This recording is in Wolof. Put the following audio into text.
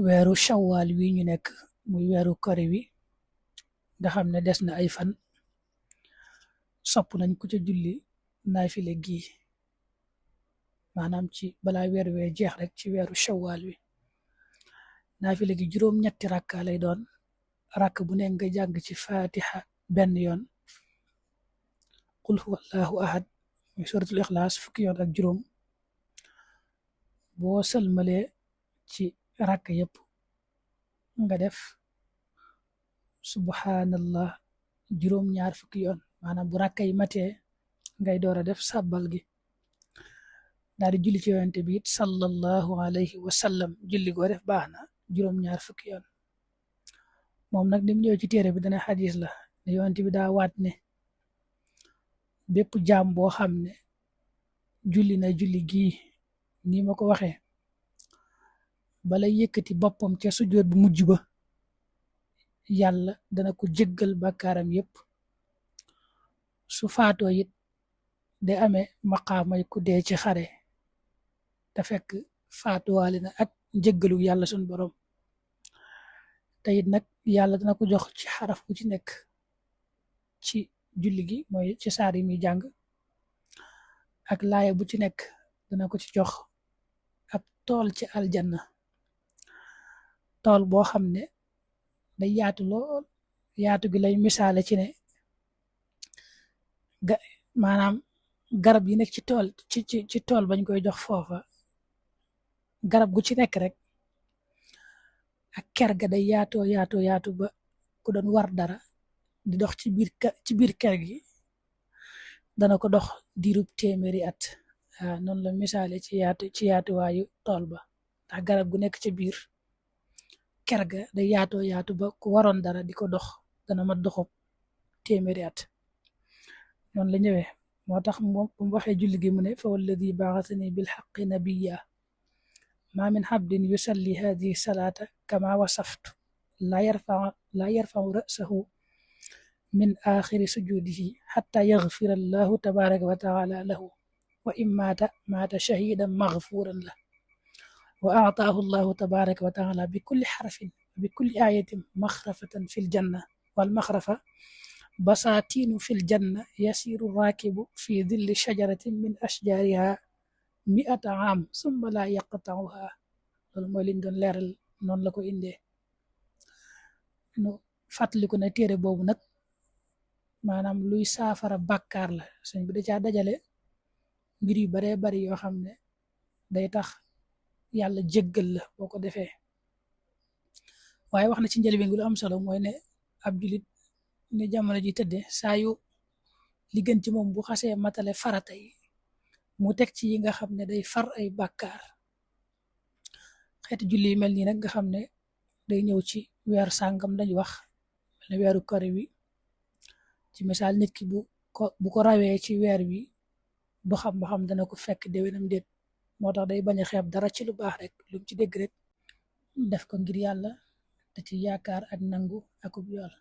weeru shawwal wi ñu nekk muy weeru kori wi nga xam ne des na ay fan sopp nañ ku ca julli naafile gi maanaam ci balaa weer wee jeex rek ci weeru shawwal wi naafile gi juróom-ñetti rakka lay doon rakk bu ne nga jàng ci fatiha benn yoon qul huwa allahu ahad muy suratul ixlaas fukki yoon ak juróom boo sëlmalee ci rakk yépp nga def subhanallah juróom-ñaar fukki yoon maanaam bu rakka yi matee ngay door a def sàbbal gi daal di julli ci yonente bi it sallallahu alayhi wa sallam julli goo def baax na juróom-ñaar fukki yoon moom nag nim ñëw ci téere bi dana xadis la ne yonente bi daa waat ne bépp jaam boo xam ne julli na julli gii nii ma ko waxee bala yëkkati boppam ca sujjóot bu mujj ba yàlla dana ko jéggal bàkkaaram yépp su faatoo it day amee maqaamay ku dee ci xare te fekk faatuwaale na ak njéggalu yàlla sun borom te it nag yàlla dana ko jox ci xaraf bu ci nekk ci julli gi mooy ci saar yi muy jàng ak laaya bu ci nekk dana ko ci jox ab tool ci aljanna tool boo xam ne day yaatu lool yaatu gi lay misaale ci ne maanaam garab yi nekk ci tool ci tool bañ koy jox foofa garab gu ci nekk rek ak ker ga day yaatu ba ku doon war dara di dox ci biir ker gi dana ko dox diirub téeméeri at noonu la misaale ci yaatuwaayu tool ba ndax garab gu nekk ci biir ker ga day yaatu ba ku waroon dara di ko dox dana mat doxub téeméeri at noonu la ñëwee moo tax mu waxee julli gi mu ne fa walladi ba'athani bil haqqi nabiyya ma min abdin yusalli hadihi salata kama wasaftu la yarfa'u ra'sahu min akhiri sujudihi hatta yaghfira allahu tabaraka wa ta'ala lahu wa in mata shahidan maghfuran lahu wa a'taahu allahu tabaraka wa ta'ala bi kulli harfin bi kulli ayatin makhrafatan fil janna wal makhrafa basatinu fil janna yasiru rakibu fi dhilli shajaratin min ashjariha mi'ata am summa la yaqta'uha loolu mooy liñ doon leeral noonu la ko indee nu fàttaliku ne téere boobu nag maanaam luy saafara bàkkaar la sëñ bi da caa dajale mbir yu baree bari yoo xam ne day tax yàlla jéggal la boo ko defee waaye wax na ci njëlbeen gi lu am solo mooy ne ab julit ne jamono ji tëdde saa yu li gën ci moom bu xasee matale farata yi mu teg ci yi nga xam ne day far ay bàkkaar xeeti julli yi mel nii nag nga xam ne day ñëw ci weer sàngam lañ wax mel ne weeru kori wi ci misaal nit ki bu ko rawee ci weer wi du xam ba xam dana ko fekk déwénam déet moo tax day bañ a xeeb dara ci lu baax rek lu mu ci dégg rek def ko ngir yàlla te ci yaakaar ak nangu akub yool